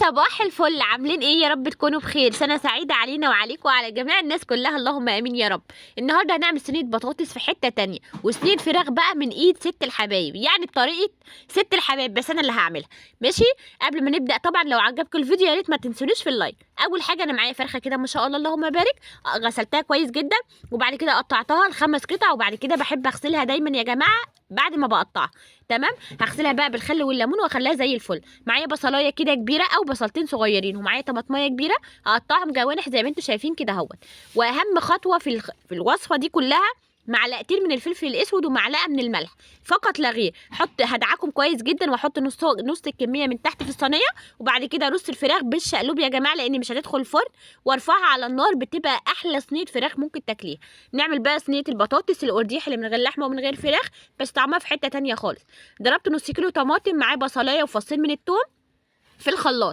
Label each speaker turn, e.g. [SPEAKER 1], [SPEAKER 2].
[SPEAKER 1] صباح الفل، عاملين ايه؟ يا رب تكونوا بخير. سنة سعيدة علينا وعليكم وعلى جميع الناس كلها، اللهم امين يا رب. النهارده هنعمل صينية بطاطس في حتة تانية، وصينيه فراخ بقى من ايد ست الحبايب، يعني بطريقة ست الحبايب، بس انا اللي هعملها. ماشي، قبل ما نبدا طبعا لو عجبكم الفيديو يا ريت ما تنسونيش في ال like. اول حاجة انا معايا فرخة كده ما شاء الله اللهم بارك، غسلتها كويس جدا وبعد كده قطعتها لخمس قطع، وبعد كده بحب اغسلها دايما يا جماعة بعد ما بقطعها. تمام، هغسلها بقى بالخل والليمون واخليها زي الفل. معايا بصلايه كده كبيرة او بصلتين صغيرين، ومعايا طماطميه كبيرة هقطعهم جوانح زي ما انتم شايفين كده اهوت. واهم خطوة في الوصفة دي كلها معلقتين من الفلفل الاسود ومعلقة من الملح فقط لا غير. حط هدعكم كويس جدا واحط نص نص الكمية من تحت في الصينية، وبعد كده ارص الفراخ بالشقلوب يا جماعة لان مش هتدخل الفرن، وارفعها على النار. بتبقى احلى صينية فراخ ممكن تاكليها. نعمل بقى صينية البطاطس القرديح اللي من غير لحمه ومن غير فراخ، بس طعمها في حتة تانية خالص. ضربت نص كيلو طماطم معاه بصلايه وفصين من الثوم في الخلاط.